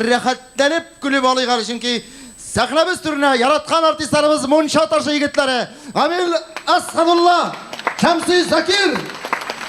бер рәхәтләнеп көлеп алыйк әле, чөнки сәхнәбез түренә яраткан артистларыбыз Мунча ташы егетләре Гамил Әсхәдулла, Шәмси Закир,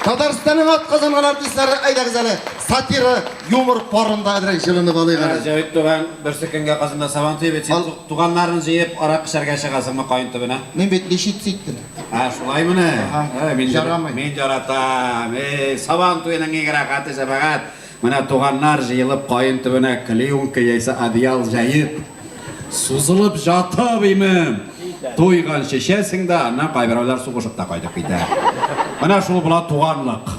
Татарстанның атказанган артистлары, әйдәгез әле, сатира, юмор парында әзрәк җылынып алыйк әле. Җәвит туган, берсе көнгә Казанда Сабан туе бит, син туганнарны җыеп, аракы эчәргә чыгасыңмы каен төбенә? Мин бит лечиться иттем. Ә, шулаймыни? Ага. Мин Ярамый. Мин яратам. Эй, Сабан туеның иң рәхәте, җәмәгать. Менә туганнар җыелып каен төбенә клеенка яисә одеял җәеп, сузылып жатып имем. Туйганчы эчәсең дә, аннан кайберәүләр сугышып та кайтып китә. Менә шул була туганлык.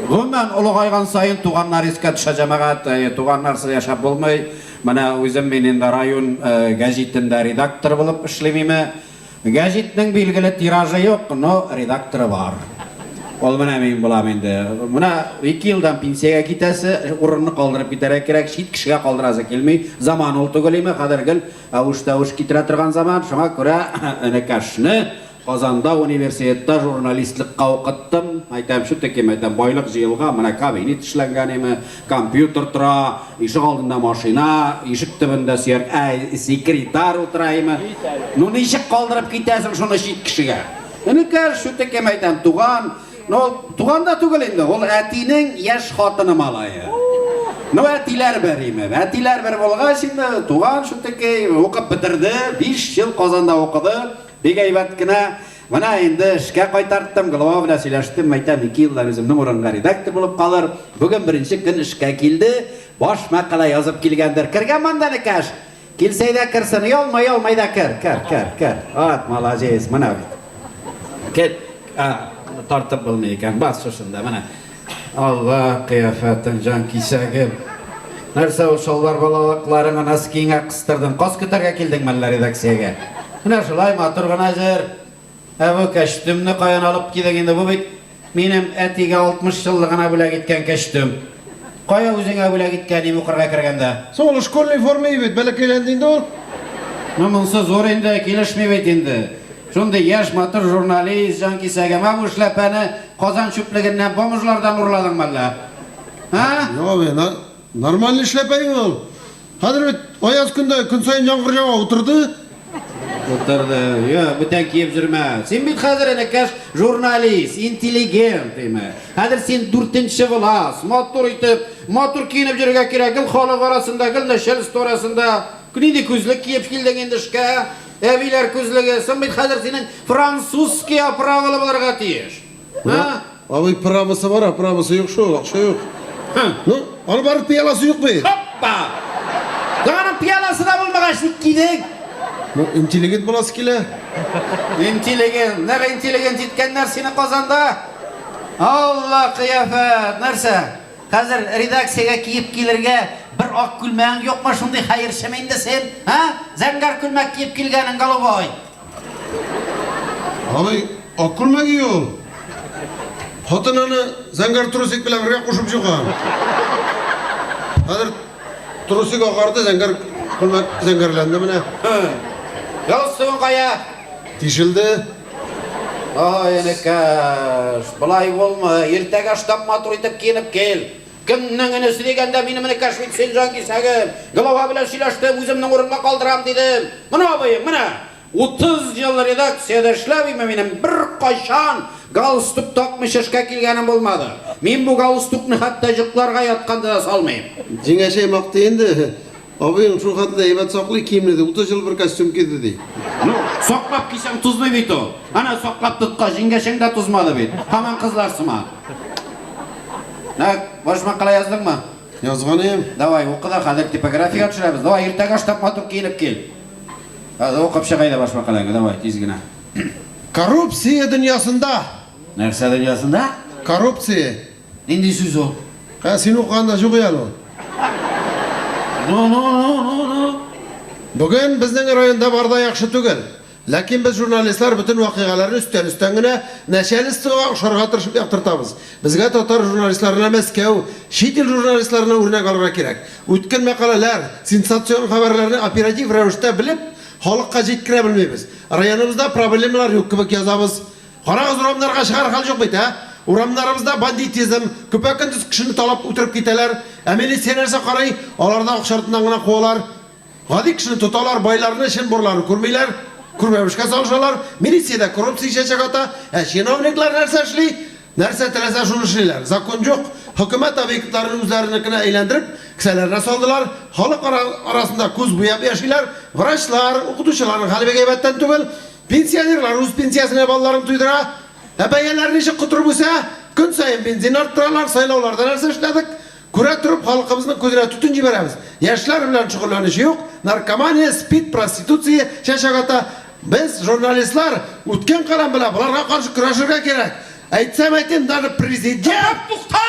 Гомумән, олыгайган саен туганнар искә төшә, җәмәгать, туганнарсыз яшәп булмый. Менә үзем мин инде район гәҗитендә редактор булып эшлим име. Гәҗитнең билгеле тиражы юк, но редакторы бар. Ул менә мин булам инде. Менә ике елдан пенсиягә китәсе, урынны калдырып китәргә кирәк, чит кешегә калдырасы килми. Заман ул түгел име, хәзер гел әвеш-тәвеш китерә торган заман. Шуңа күрә энекәшне Казанда университетта журналистлыкка укыттым. Әйтәм, чүтеки, әйтәм, байлык җыелган, менә кабинет эшләнгән име, компьютер тора, ишек алдында машина, ишек төбендә сөяк, әй, секретарь утыра име. Ну ничек калдырып китәсең шуны чит кешегә? Энекәш, чүтеки, әйтәм, туган, ну, туган да түгел инде, ул әтинең яшь хатыны малае. Ну, әтиләр бер име. Әтиләр бер булгач инде, туган чүтеки, укып бетерде, 5 ел Казанда укыды. Бик әйбәт кенә. Менә инде эшкә кайтарттым, голова белән сөйләштем, әйтәм, ике елдан үземнең урынга редактор булып калыр. Бүген беренче көн эшкә килде, баш мәкалә язып килгәндер. Кергән монда энекәш? Килсә әйдә керсен, оялма, оялма, әйдә кер, кер, кер, кер. Вот, молодец, менә бит. Кет, а, тартып булмый икән, бас шушында, менә. Алла кыяфәтең, җан кисәгем. Нәрсә ул чалбар балалыкларыңа носкиеңә кыстырдың? Каз көтәргә килдең мәллә редакциягә? Менә шулай матур гына җыр. Ә бу кәчтүмне каян алып кидең инде? Бу бит минем әтигә 60 еллыгына бүләк иткән кәчтүм. Кая үзеңә бүләк иткән им укырга кергәндә? Соң ул школьный форма бит, бәләкәйләнде инде ул. Ну, монсы зур инде, килешми бит инде. Шундый яшь, матур журналист, җанкисәгем, ә бу эшләпәне Казан чүплегеннән, бомжлардан урладың мәллә? Ә? Юк, абый, нормальный эшләпә инде ул. Хәзер бит аяз көндә көн саен яңгыр ява, утырды. Утырды. Юк, бүтән киеп йөрмә. Син бит хәзер, энекәш, журналист, интеллигент, димә. Хәзер син дүртенче класс, матур итеп, матур киенеп йөрергә кирәк, гел халык арасында, гел начальство арасында. Нинди күзлек киеп килдең инде эшкә? Әбиләр күзлеге, соң бит хәзер синең французский оправалы булырга тиеш. А? Абый, правасы бар, оправасы юк шул, акча юк. Ну, аны барып пыяласы юк бит. Хоппа! Аның пыяласы да булмагач, ник кидең? Ну, интеллигент буласы килә. Интеллигент, нәкъ интеллигент иткәннәр сине Казанда. Алла кыяфәт, нәрсә? Хәзер редакциягә киеп килергә бер ак күлмәгең юкмы, шундый хәерчеме инде син, ә? Зәңгәр күлмәк киеп килгәнең, голубой. Абый, ак күлмәк ие ул. Хатын аны зәңгәр трусик белән бергә кушып җуган. Хәзер трусик агарды, зәңгәр күлмәк зәңгәрләнде менә. Галстугың кая? Тишелде. Ай, энекәш, болай булмый. Иртәгә штаб матур итеп киенеп кил. Кемнең энесе дигәндә, минем энекәш бит син, җанкисәгем. Голова белән сөйләштем, үземнең урынга калдырам, дидем. Менә абыең, менә. 30 ел редакциядә эшләп име минем беркайчан галстук такмыйча эшкә килгәнем булмады. Мин бу галстукны хәтта йокларга ятканда да салмыйм. Җиңәчәй мактый инде. Абыең шул хәтле әйбәт саклый киемне, ди, 30 ел бер костюм киде, ди. Ну, саклап кисәң тузмый бит ул. Әнә саклап тоткач, җиңгәчәң дә тузмады бит. Һаман кызлар сыман. Нәк, баш мәкалә яздыңмы? Язган идем. Давай, укы да, хәзер типографиягә төшерәбез. Давай, иртәгә штаб матур киенеп кил. Хәзер укып чык әйдә баш мәкаләңне, давай, тиз генә. Коррупция дөньясында. Нәрсә дөньясында? Коррупция. Нинди сүз ул? Ә син укыганда юк әле ул. Ну, ну, ну, ну, ну. Бүген безнең районда бар да яхшы түгел. Ләкин без журналистлар бөтен вакыйгаларны өстән-өстән генә нәчәлствога охшарга тырышып яктыртабыз. Безгә татар журналистларына Мәскәү, чит ил журналистларына үрнәк алырга кирәк. Үткен мәкаләләр, сенсацион хәбәрләрне оператив рәвештә белеп, халыкка җиткерә белмибез. Районыбызда проблемалар юк кебек язабыз. Карагыз, урамнарга чыгар хәл юк бит, ә? Урамнарыбызда бандитизм, көпә-көндез кешене талап үтереп китәләр. Ә милиция нәрсә карый? Алар да акча артыннан гына куалар. Гади кешене тоталар, байларны, чын бурларны күрмиләр, күрмәмешкә салышалар. Милициядә коррупция чәчәк ата. Ә чиновниклар нәрсә эшли? Нәрсә теләсә шуны эшлиләр. Закон юк. Хөкүмәт объектларын үзләренекенә әйләндереп, кесәләренә салдылар. Халык арасында күз буяп яшиләр. Врачлар, укытучыларның хәле бик әйбәттән түгел. Пенсионерлар үз пенсиясенә балаларын туйдыра. Ә бәяләр ничек котырып үсә? Көн саен бензин арттыралар. Сайлауларда нәрсә эшләдек? Күрә торып, халкыбызның күзенә төтен җибәрәбез. Яшьләр белән шөгыльләнүче юк, наркомания, спид, проституция чәчәк ата. Без, журналистлар, үткен каләм белән боларга каршы көрәшергә кирәк. Әйтсәм әйтим, даже президент! Тукта!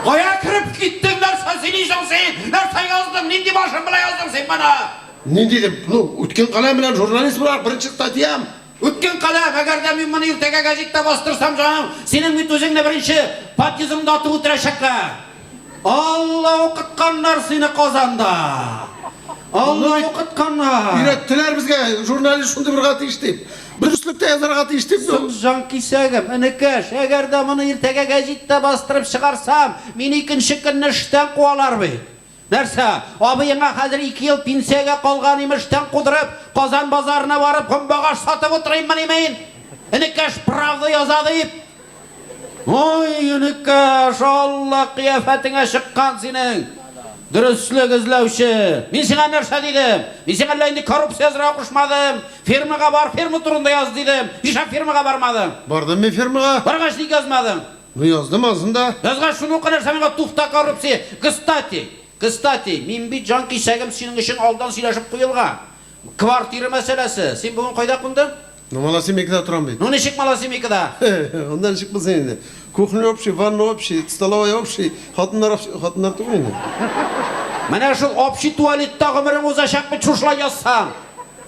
Кая кереп киттең? Нәрсә сөйлисең син? Нәрсә яздың? Нинди башың белән яздың син моны? Нинди дип, ну, үткен каләм белән журналист буларак беренче статьям. Үткен каләм, әгәр дә мин моны иртәгә гәҗиттә бастырсам, җаным, синең бит үзеңне беренче подъездыңда атып үтерәчәкләр. Алла укытканнар сине Казанда. Алла укытканнар. Өйрәттеләр безгә, журналист шундый булырга тиеш дип. Дөреслектә язарга тиеш дип. Соң җанкисәгем, энекәш, әгәр дә моны иртәгә гәҗиттә бастырып чыгарсам, мине икенче көнне эштән куалар бит. Нәрсә, абыеңа хәзер ике ел пенсиягә калган, имеш, эштән кудырып, Казан базарына барып, гөмбәгаш сатып утырыйммыни мин? Энекәш правда яза дип. Ой, энекәш, Алла кыяфәтеңә чыккан синең. Дөреслек эзләүче. Мин сиңа нәрсә дидем? Мин сиңа әллә инде коррупция язарга кушмадым. Фермага бар, ферма турында яз дидем. Нишләп фермага бармадың? Бардым мин фермага. Баргач ник язмадың? Ну яздым анысын да. Язгач шуны укы нәрсә миңа туфта коррупция. Кстати, кстати, мин бит җан кисәгем синең өчен алдан сөйләшеп куелган. Квартира мәсьәләсе. Син бүген кайда кундың? Ну Малосемейкада торам бит. Ну ничек Малосемейкада? Анда ничек булсын инде. Кухня общий, ванна общий, столовая общий, хатыннар общий, хатыннар түгел инде. Менә шул общий туалетта гомерең узачак бит шушылай язсаң.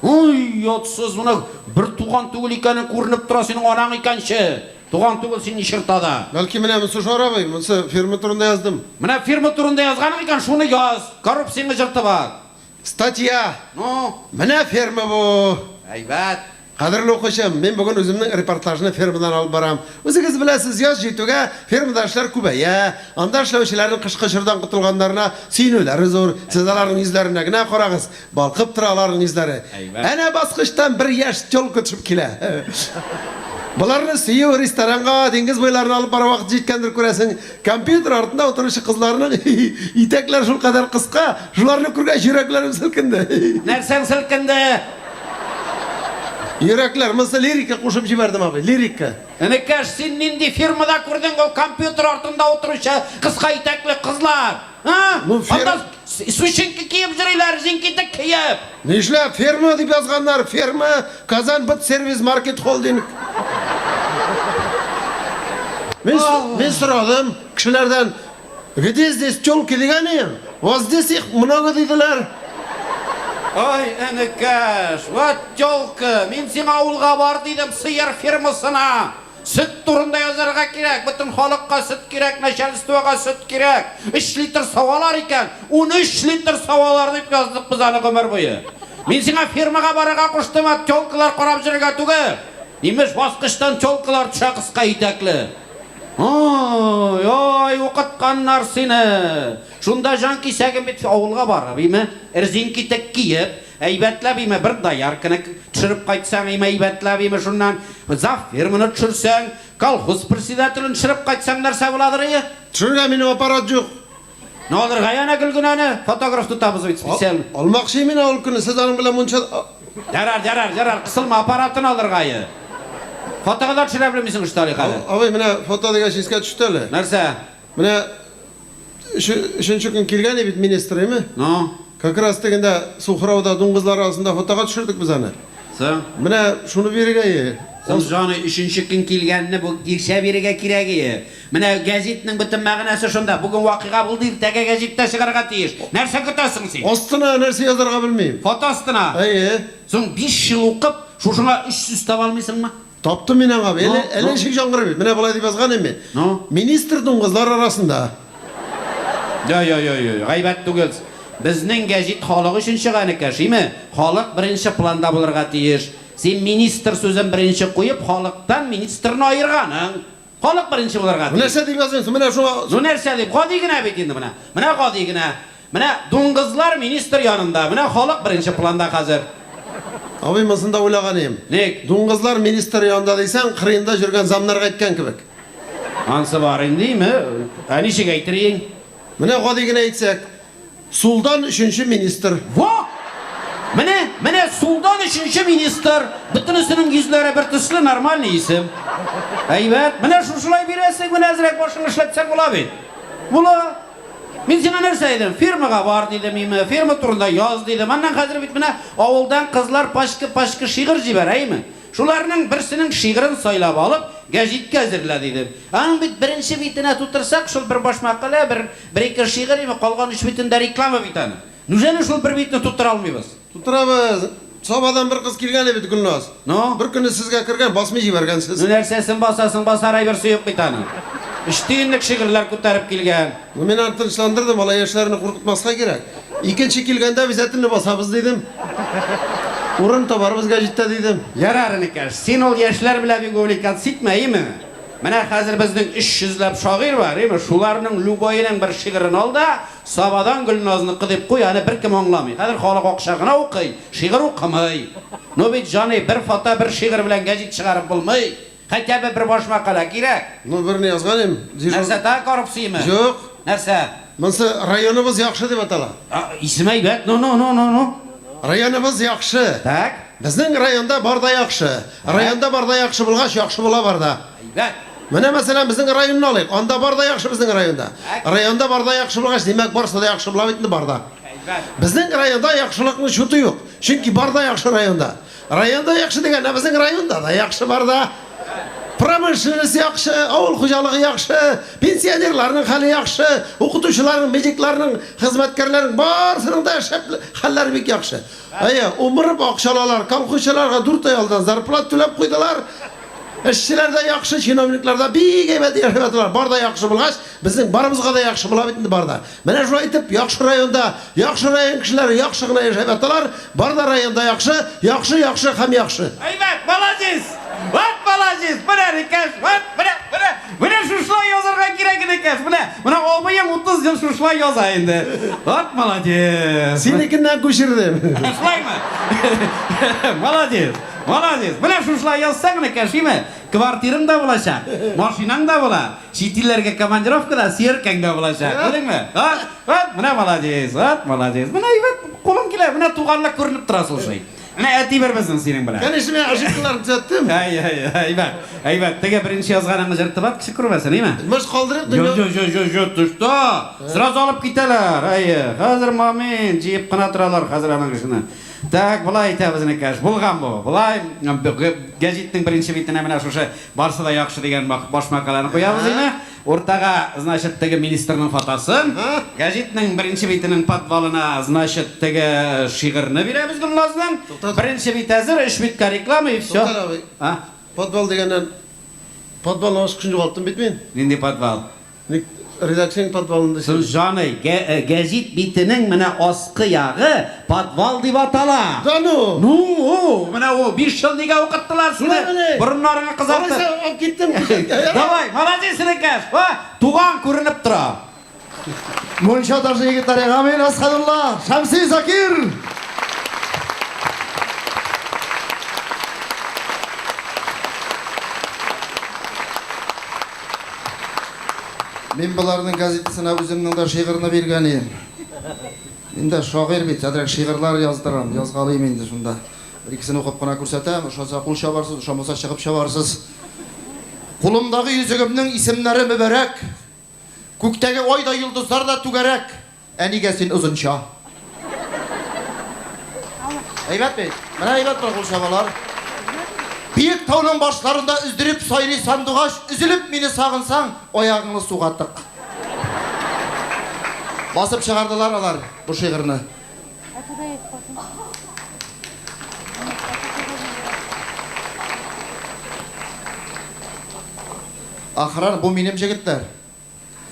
Ой, ятсыз, моны бер туган түгел икәнен күренеп тора синең анаң икәнче. Туган түгел син ни черта да. Бәлки менә монсы шар абый, монсы ферма турында яздым. Менә ферма турында язганың икән, шуны яз. Коррупцияңне җыртып ат. Статья. Ну? Менә ферма бу. Әйбәт. Кадерле укучым, мин бүген үземнең репортажны фермадан алып барам. Үзегез беләсез, яз җитүгә фермада эшләр күбәя. Анда эшләүчеләрнең кышкы чордан котылганнарына сөенүләре зур. Сез аларның йөзләренә генә карагыз. Балкып тора аларның йөзләре. Әнә баскычтан бер яшь тёлка төшеп килә. Боларны сөю ресторанга, диңгез буйларына алып бару вакыт җиткәндер, күрәсең. Компьютер артында утыручы кызларның итәкләре шулкадәр кыска, шуларны күргәч йөрәкләрем селкенде. Нәрсәң селкенде? Йөрәкләр, монысы лирика кушып җибәрдем, абый, лирика. Энекәш, син нинди фирмада күрдең ул компьютер артында утыручы кыска итәкле кызлар? А? Ну, фер... Анда сушинка киеп йөриләр, зинкитек киеп. Нишләп ферма дип язганнар? Ферма Казан быт сервис маркет холдинг. Мин, мин сорадым кешеләрдән, где здесь телки дигән идем. Вот здесь их много диделәр. Ой, энекәш, вот телка, мин сиңа авылга бар дидем, сыер фермасына. Сөт турында язарга кирәк, бөтен халыкка сөт кирәк, начальствога сөт кирәк. Өч литр савалар икән, 13 литр савалар дип яздык без аны гомер буе. Мин сиңа фермага барырга куштым, ә тёлкалар карап йөрергә түгел. Имеш, баскычтан тёлкалар төшә кыска итәкле. Ой, ой, укытканнар сине. Шунда җан кисәгем бит авылга барып, име, резин китек киеп, Әйбәтләп име, бер доярканы төшереп кайтсаң име, әйбәтләп име, шуннан завферманы төшерсәң, колхоз председателен төшереп кайтсаң нәрсә буладыр ие? Төшерергә минем аппарат юк. Ну алырга янә Гөлгенәне, фотограф тотабыз бит специально. Алмакчы мин ул көнне, сез аның белән мунча... Ярар, ярар, ярар, кысылма, аппаратын алырга ие. Фотога да төшерә белмисең что ли хәзер? Абый, менә фото дигәч искә төште әле. Нәрсә? Менә өченче көн килгән бит министр, әйме? Ну? Как раз тегендә Сухрауда дуңгызлар арасында фотога төшердек без аны. Соң? Менә шуны бирергә ие. Соң, җаный, өченче көн килгәнне бу ирчә бирергә кирәк ие. Менә гәзитнең бөтен мәгънәсе шунда. Бүген вакыйга булды, иртәгә гәзиттә чыгарга тиеш. Нәрсә көтәсең син? Астына нәрсә язарга белмим. Фото астына? Әйе. Соң, биш ел укып, шушыңа өч сүз таба алмыйсыңмы? Таптым мин аңа. Әле, әле ничек яңгырый бит. Менә болай дип язган идем мин. Ну? Министр дуңгызлар арасында. Йо, йо, йо, йо, гайбәт түгел. Безнең гәҗит халык өчен чыга, энекәш, име? Халык беренче планда булырга тиеш. Син министр сүзен беренче куеп, халыктан министрны аерганың. Халык беренче булырга тиеш. Нәрсә дип языйм соң? Менә шуңа. Ну нәрсә дип? Гади генә бит инде менә. Менә гади генә. Менә дуңгызлар министр янында. Менә халык беренче планда хәзер. Абый, монысын да уйлаган идем. Ник? Дуңгызлар министр янында дисәң, кырыенда йөргән замнарга әйткән кебек. Ансы бар инде, име? Ә ничек әйтер иең? Менә гади генә әйтсәк, сулдан өченче министр. Во! Менә, менә сулдан өченче министр. Бөтенесенең йөзләре бер төсле, нормальный исем. Әйбәт. Менә шушылай бирәсең, менә әзрәк башыңны эшләтсәң була бит. Була. Мин сиңа нәрсә әйдем? Фирмага бар дидем, име, фирма турында яз дидем. Аннан хәзер бит менә авылдан кызлар пачка-пачка шигырь җибәрә, әйме? Шуларның берсенең шигырен сайлап алып, гәҗиткә әзерлә дидем. Аның бит беренче битенә тутырсак, шул бер баш мәкалә, бер, бер-ике шигырь, име, калган өч битендә реклама бит аның. Нүжәли шул бер битне тутыра алмыйбыз? Тутырабыз. Сабадан бер кыз килгән иде бит, Гөлназ. Ну? Бер көнне сезгә кергән, басмый җибәргәнсез. Ну нәрсәсен басасың, басар әйберсе юк бит аның. Өч тиенлек шигырьләр күтәреп килгән. Ну мин аны тынычландырдым, алай яшьләрне куркытмаска кирәк. Икенче килгәндә обязательно басабыз, дидем. Урын табарбыз гәҗиттә, дидем. Ярар, энекәш, син ул яшьләр белән бик увлекаться итмә, име? Менә хәзер безнең 300 ләп шагыйрь бар, име? Шуларның любоеның бер шигырен ал да, Сабадан Гөлназныкы дип куй, аны беркем аңламый. Хәзер халык акча гына укый, шигырь укымый. Ну бит, җаный, бер фото, бер шигырь белән гәҗит чыгарып булмый. Хотя бы бер баш мәкалә кирәк. Ну, берне язган идем. Дежур. Нәрсә, тагы коррупцияме? Юк. Нәрсә? Монсы Районыбыз яхшы дип атала. А, исеме әйбәт. Ну, ну, ну, ну, ну. Районыбыз яхшы. Так. Безнең районда бар да яхшы. Районда бар да яхшы булгач, яхшы була бар да. Әйбәт. Менә мәсәлән безнең районны алыйк. Анда бар да яхшы безнең районда. Так. Районда бар да яхшы булгач, димәк, барысы да яхшы була бит инде бар да. Әйбәт. Безнең районда яхшылыкның чуты юк. Чөнки бар да яхшы районда. Районда яхшы дигән, ә безнең районда да яхшы бар да. Промышленность яхшы, авыл хуҗалыгы яхшы, пенсионерларның хәле яхшы, укытучыларның, медикларның, хезмәткәрләрнең барысының да шәп хәлләре бик яхшы. Әйе, умырып акча алалар, колхозчыларга дүрт ай алдан зарплата түләп куйдылар. Эшчеләр дә яхшы, чиновниклар да бик әйбәт яшәп яталар. Бар да яхшы булгач, безнең барыбызга да яхшы була бит инде бар да. Менә шулай итеп, яхшы районда, яхшы район кешеләре яхшы гына яшәп яталар. Бар да районда яхшы, яхшы, яхшы һәм яхшы. Әйбәт, молодец! Вот молодец! Менә энекәш, вот, менә, менә, менә шушылай язарга кирәк энекәш. Менә, менә абыең 30 ел шушылай яза инде. Вот молодец! Синекеннән күчердем. Шулаймы? Молодец! Молодец! Менә шушылай язсаң, энекәш, име? Квартираң да булачак, машинаң да була, чит илләргә командировка да, сөяркәң дә булачак. Күрдеңме? А? Вот, менә молодец, вот молодец. Менә әйбәт, кулың килә, менә туганлык күренеп тора, слушай. Менә әти бер безнең синең белән. Конечно, мин ошибкаларны төзәттем. Әй, әй, әйбәт, әйбәт. Теге беренче язганыңны җыртып ат, кеше күрмәсен, әйме? Может, калдырыйк Жо, дөнья. жо, жо, жо, жо, ты что? Сразу алып китәләр. Әйе, хәзер мамин җыеп кына торалар хәзер аның эшенә. Так, болай итәбез, энекәш. Булган бу. Болай гәҗитнең беренче битенә менә шушы барсы да яхшы дигән баш мәкаләне куябыз име? Уртага, значит, теге министрның фотосын. Гәҗитнең беренче битенең подвалына, значит, теге шигырьне бирәбез Гөлназның. Беренче бит әзер, өч биткә реклама и все. Туктал, абый. А? Подвал дигәннән подвалның ачкычын югалттым бит мин. Нинди подвал? Ник редакциянең подвалында Соң, җаный, гәзит битенең менә аскы ягы подвал дип атала. Да ну! Ну, менә ул 5 ел нигә укыттылар сине? Борыннарыңны кызартып. Алайса, алып киттем. Давай, молодец, энекәш. Ва, туган күренеп тора. Мунча ташы егетләре Гамил Асхадулла, Шәмси Закир. Мин боларның газетасына үземнең дә шигырьне биргән идем. Мин дә шагыйрь бит, әзрәк шигырьләр яздырам, язгалыйм инде шунда. Бер икесен укып кына күрсәтәм, ошаса кул чабарсыз, ошамаса чыгып чабарсыз. Кулымдагы йөзегемнең исемнәре мөбарәк. Күктәге ай да йолдызлар да түгәрәк. Ә нигә син озынча? Әйбәт бит. Менә әйбәт бер кул чабалар. Биек тауның башларында өздереп сайрый сандугач, өзелеп мине сагынсаң, аягыңны суга тык. Басып чыгардылар алар бу шигырьне. Охрана, бу минем җегетләр.